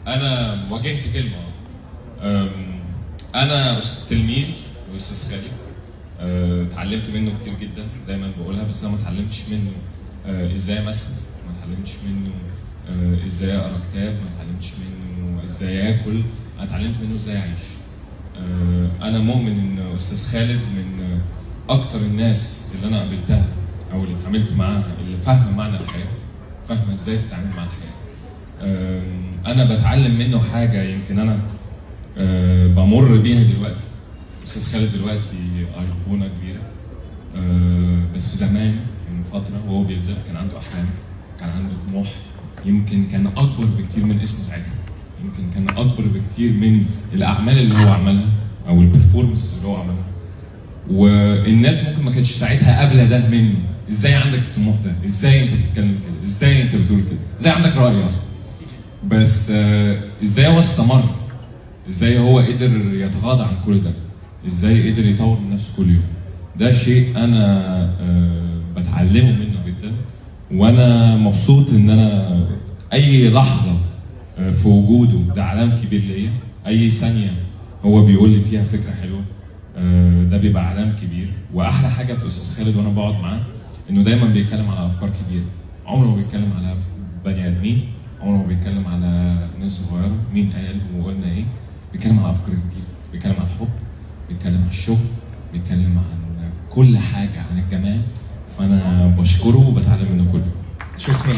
انا واجهت كلمه. انا تلميذ الاستاذ خالد، اتعلمت منه كتير جدا، دايما بقولها، بس انا ما اتعلمتش منه ازاي امثل، ما اتعلمتش منه ازاي اقرا كتاب، ما اتعلمتش منه ازاي اكل، انا اتعلمت منه ازاي اعيش. انا مؤمن ان استاذ خالد من اكتر الناس اللي انا قابلتها او اللي اتعاملت معاها اللي فاهمه معنى الحياه، فاهمه ازاي تتعامل مع الحياه. انا بتعلم منه حاجة يمكن انا بمر بيها دلوقتي. استاذ خالد دلوقتي ايقونة كبيره، بس زمان من فترة وهو بيبدا كان عنده احلام، كان عنده طموح، يمكن كان اكبر بكتير من اسمه ساعتها، يمكن كان اكبر بكتير من الاعمال اللي هو عملها او ال performance اللي هو عملها، والناس ممكن ما كانتش ساعتها قابله ده منه. ازاي عندك الطموح ده؟ ازاي انت بتتكلم كده؟ ازاي انت بتقول كده؟ ازاي عندك راي اصلا؟ بس ازاي هو استمر؟ ازاي هو قدر يتغاضى عن كل ده؟ ازاي قدر يطور من نفسه كل يوم؟ ده شيء انا بتعلمه منه جدا، وانا مبسوط ان انا اي لحظة في وجوده ده علام كبير ليا. اي ثانية هو بيقول لي فيها فكرة حلوة، ده بيبقى علام كبير. واحلى حاجة في استاذ خالد وانا بقعد معاه انه دايما بيتكلم على افكار كبيرة، عمره ما بيتكلم على بني ادمين، عمره ما بيتكلم على ناس صغيرة مين قال وقلنا ايه، بيتكلم على افكار كبيرة، بيتكلم على الحب، بيتكلم على الشغل، بيتكلم عن كل حاجه، عن الجمال. فانا بشكره وبتعلم منه كل يوم. شكرا.